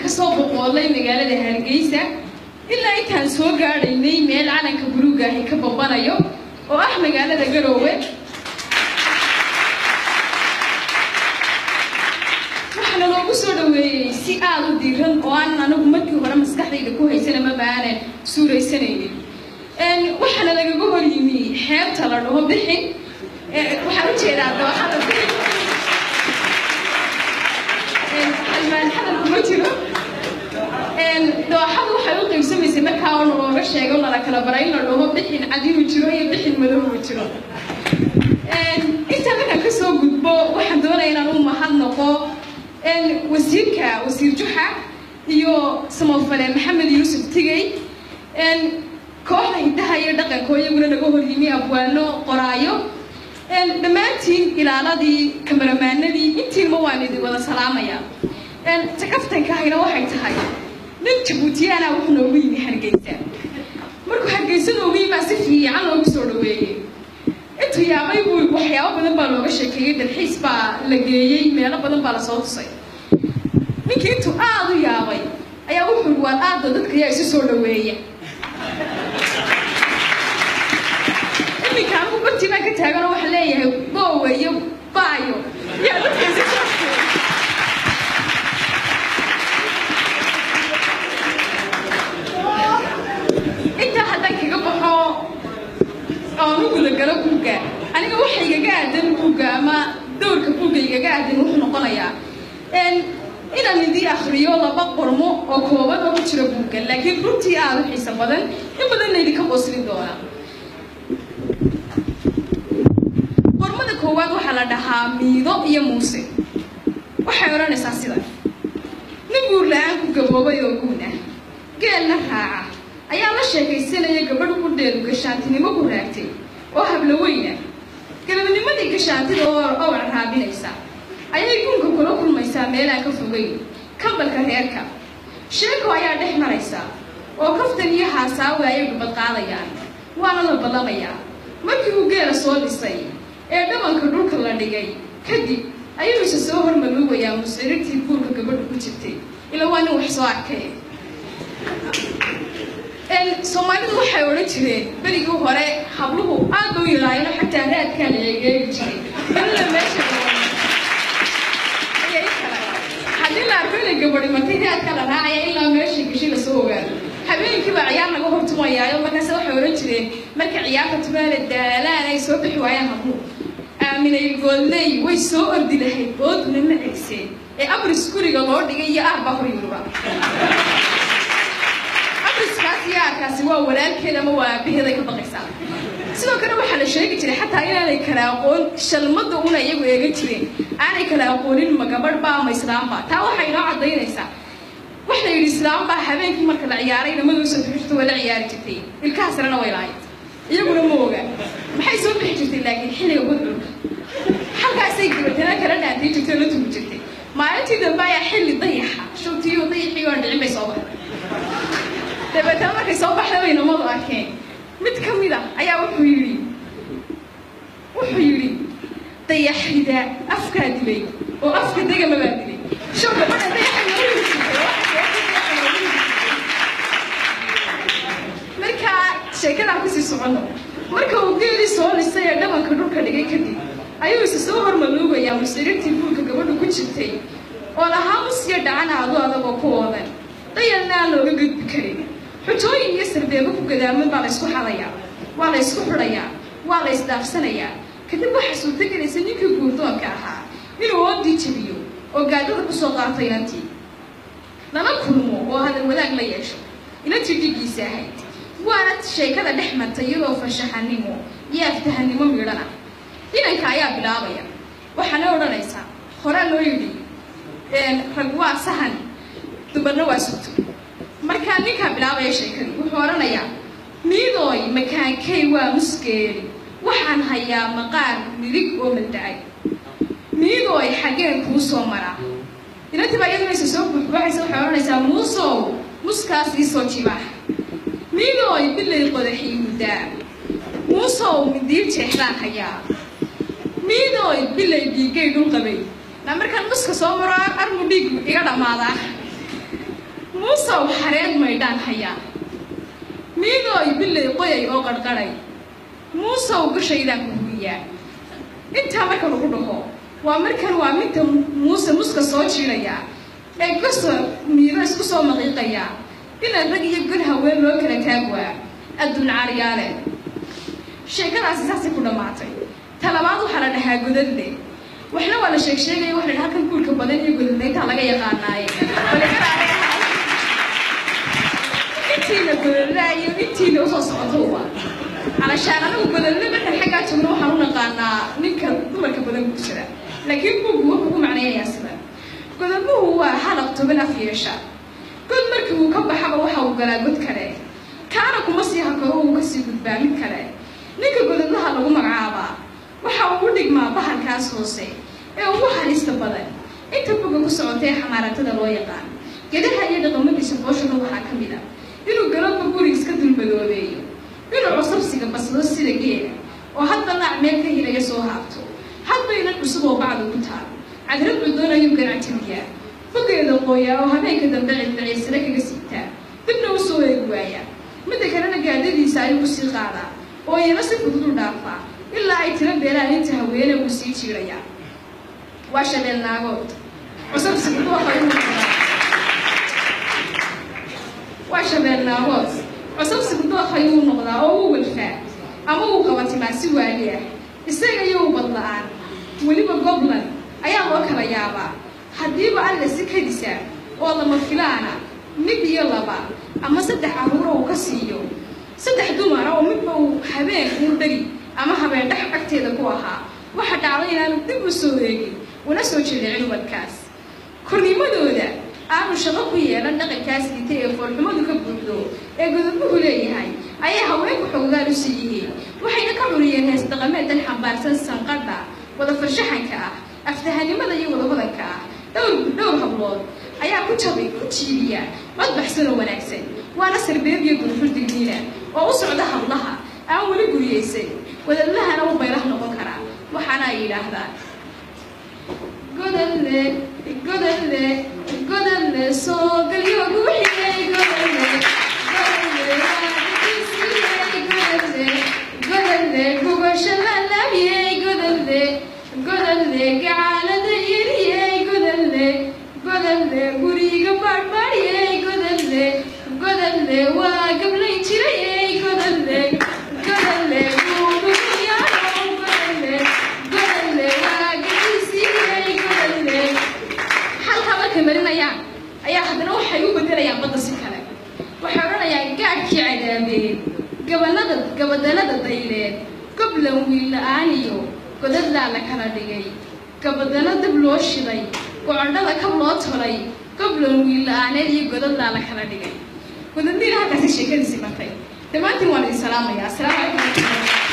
Kasoo boqoolay magaalada Hargeysa ilaa intaan soo gaadhaynay meel calanka buluuga ahi ka babanayo oo ah magaalada Garoowe, waxaana loogu soo dhaweeyey si aada u diiran oo aanan anigu markii hore maskaxdayda ku haysan amaba aanan suuraysanaynin. Waxaana lagaga hor yimi xeebta la dhaho Bixin, waxaan ujeedaa dooxada Bixin. Halmaan hadal kuma jiro. Dooxadu waxay u qaybsamaysay markaa oo nalooga sheego, nala kala baray in la dhaho Bixin cad inuu jiro iyo Bixin madow uu jiro. Intaa markaan kasoo gudbo, waxaan doonaya inaan u mahadnaqo wasiirka, Wasiir Juxa, iyo samafale Maxamed Yuusuf Tigey, kooxda hiddaha iyo dhaqanka oo iyaguna naga hor yimi, abwaano, qoraayo, dhammaantiin, ilaaladii, kamaramaanadii, intiinma waan idin wada salaamaya. Takaftankahayna waxay tahay, nin Jabuutiyaana wuxuu noogu yimi Hargeysa. Markuu Hargeysa noogu yimaa, si fiican loogu soo dhaweeyey. Intuu yaabay buu waxyaabo badan baa looga sheekeeyey, dalxiis baa la geeyey, meelo badan baa lasoo tusay. Ninkii intuu aada u yaabay ayaa wuxuu yidhi, "Waan aada dadka yaa isu soo dhaweeya." Iminka anigu bartii baan ka taagan oo waxaan leeyahay, goowe iyo baayo yaa dadka isu soo dhaweeya? Intaa haddaan kaga baxo oon u gudagalo buugga, aniga waxa igaga aadan buugga ama dowrka buugga igaga aadan wuxuu noqonayaa inaan idii akriyo laba qormo oo kooban oo ku jira buugga, laakiin runtii aada u xiiso badan, in badanna idinka qoslin doona. Qormada koowaad waxaa la dhahaa Miido iyo Muuse. Waxay odhanaysaa sidan: Nin guur la-aan ku gaboobay oo guun ah, geelna raaca, ayaa la sheekaysanaya gabadh qudheedu gashaantinimo ku raagtay oo hablo weyna. Galabnimadii gashaantida oo owr raabinaysa ayay guunka kula kulmaysaa meel aan ka fogayn kambalka reerka. Sheeko ayaa dhex maraysa oo kaftan iyo haasaawe ayay dhubad qaadayaan, waana la ballamayaa. Markii uu geela soo dhisay ee dhabanka dhulka la dhigay kadib, ayuu isa soo hormaluugayaa muscirirtii guurka gabadhu ku jirtay, ilaa waa nin wax soo arkay. Soomaalidu waxay odhan jireen berigii hore habluhu aad ba u yaraayeen, xataa raadkaa la eegeegi jiray illa meesha ayay kale. Haddii la arko inay gabadhi martay, raadka la raacaya ilaa meesha gashay lasoo ogaado. Habeenkii baa ciyaar laga hortumayaayo, markaase waxay odhan jireen marka ciyaarta tumaana daalaan ay soo bixi waayaan habluhu, "Aaminay goolney way soo ordi lahayd, oodna ma cegseen ee abris guriga loo dhigay iyo aar baa hor yurura." Abriskaas iyo aarkaasi waa walaalkeed ama waa aabaheeday ka baqaysaa. Sidoo kale waxaa la sheegi jiray xataa inaanay kala aqoon shalmada una iyagu eegan jireen, aanay kala aqoonin ma gabadhba ama islaamba. Taa waxay inoo caddaynaysaa waxa la yidhi, islaambaa habeenkii marka la ciyaaray namadu soo bixi jirtay, waa la ciyaari jirtay, ilkaha sarena way lahayd, iyaguna ma oga maxay soo bixi jirtay, laakiin xilliga gudcurka halkaasay gabatana kala dhaantay jirtay oo la tugi jirtay. Maalintii dambe ayaa xilli dayaxa showtiyo dayaxii oon dhicin bay soo baxday. Dabeetana markay soo baxday bay namadu arkeen. Mid ka mid a ayaa wuxuu yidhi, "Dayaxrida afkaa dilay oo afka degama baa dilay." Show gabadha dayaxa noogu jirtay. Markaa sheekadaan kusii soconno. Marka uu geelii soo lisay ee dhabanka dhulka dhigay kadib, ayuu isa soo hormaluugayaa muscirirtii guurka gabadhu ku jirtay oo lahaa musiya dhacan aadu adagoo ku oodan, dayalna aan looga gudbi karin. Xujooyin iyo sarbeebo ku gadaaman baa la ysku xadayaa, waa la ysku xidhayaa, waa la isdhaafsanayaa. Kadib waxaa suurtagelaysa ninkii guurdoonka ahaa inuu oodii jabiyo oo gaadhada kusoo qaato inantii, lala kulmo oo hadal wadaag la yeesho inantii dhiggiisa ahayd. Waana sheekada dhex martay iyadoo farshaxanimo iyo aftahanimo midhana. Inanka ayaa bilaabaya, waxaana odhanaysaa, horaa loo yidhi rag waa sahan, dumarna waa sugto. Markaa ninkaa bilaabaya sheekadii wuxuu odhanayaa, "Miidooy makaankey waa musgeeri, waxaan hayaa maqaar midig oo maldacay. Miidooy xaggeen kuu soo maraa?" Inantii baa iyaduna isa soo buuxbuuxaysa, waxay odhanaysaa, "Muusow, muskaas iisoo jibaax. Miidooy bilay qodaxii muddaa. Muusow, mindiir jeexdaan hayaa. Miidooy bilay dhiiggay dhul qabay na markaan muska soo maro armu dhiig iga dhammaadaa." Muusow xareed maydhaan hayaa, miidooy billay qoyay oo qarqadhay, Muusow gashaydaan ku hubiyaa. Intaa marka lagu dhaho waa markan waa midta Muuse muska soo jiidayaa ee gasoo miiro isku soo maqiiqayaa inaad rag iyo god haween loo kala taagwaa adduun caariyaale. Sheekadaasi saasay ku dhammaatay. Talabaad waxaa la dhahaa godadle. Waxna waa la sheeg sheegaya, waxa la dhahaa halkan guurka badan iyo godadleyntaa laga yaqaanaaye. Intiina godadla iyo intiina usoo socoto calashaan anagu godadle markaan xaggaa joogno waxaan u naqaanaa ninka dumarka badan guursada, laakiin buuggu wuxuu ku macnaynayaa sida godadluhu waa halaq 10 af yeesha. God markii uu ka baxaba waxa uu galaa god kale, kaana kuma sii hakaro, uu kasii gudbaa mid kale. Ninka godadlaha lagu magacaabaa waxa uu u dhigmaa bahalkaas hoose ee ugu halista badan inta boga ku socotay xamaaratada loo yaqaan. Gedaha iyo dhaqamadiisa fooshuna waxaa ka mid a inuu galabba guri iska dulmadoobeeyo, inuu cusubsiga basado sida geela oo hadba laac meel ka helaya soo haabto, hadba inan cusub oo bacda ku taal cadrad cudoon ayuu ganacjabiyaa, fogeeda qooyaa oo habeenka dambe cidlaciisana kaga siibtaa, dibna u soo eegi waayaa. Midda kalena gaadadiisa ayuu kusii qaadaa oo iyana si fudud u dhaafaa ilaa ay tiro beelaan inta haweene wuu sii jiirayaa. Waa shabeel naagood cusubsigu dooqa ayuu noqdaa. Waa shabeel naagood cusubsigu dooq ayuu noqdaa oo uu walfaa ama uu qabatimaa si waali ah, isaga iyo ubad la-aan weliba goblan ayaa loo kala yaabaa. Haddiiba alle si kadisa oo lama filaana mid iyo laba ama 3 carruura uu ka siiyo 3 dumara oo midba uu habeen uu dhari ama habeen dhex agteeda ku ahaa, waxa dhacday inaanu dib u soo eegin una soo jeedicin ubadkaas. Kornimadooda aanu shaqo ku yeelan dhaqankaas liita ee foolxumadu ka buuxdo ee godadbuhu leeyahay ayay haweenku xoogaal u sii yihiin, waxayna ka curiyeen hees dhaqameedan xambaarsan sanqadha wada farshaxanka ah, aftahanimada iyo wadahodanka ah. Dhowr hablood ayaa ku jabay ku jiibiya cod baxsan oo wanaagsan, waana sarbeeb iyo gurxul digniina oo u socda hablaha aan weli guriyeysan, wadadlahana u baylah noqon karaa. Waxaana ay yidhaahdaan: godadle godadle godadle soo galyo guuxiyey, godadle godadle waadisiiyey, godadle godadle gubasho lalaabiyey, godadle godadle gacaalada yeriyey, godadle godadle guriga baadhbaadhiyey, godadle godadle waa gablayn jirayey, godadle godadle guuduyaanow, godadle godadle waa gadiisiiyey, godadle. Halkaa markay marinayaan ayaa haddana waxay u bedelayaan badda si kale. Waxay odhanayaan: gaadhkii cadaabeen gabanada gabadanada dayleed, goblan wiil la-aan iyo godadlaa la kala dhigay, gabadano dab loo shiday, gocondhada kab loo tolay, goblan wiil la-aaneed iyo godadlaa la kala dhigay. Godadliina halkaasi sheekadiisi martay. Dhammaantiin waan idin salaamayaa. Asalaamu calaykum.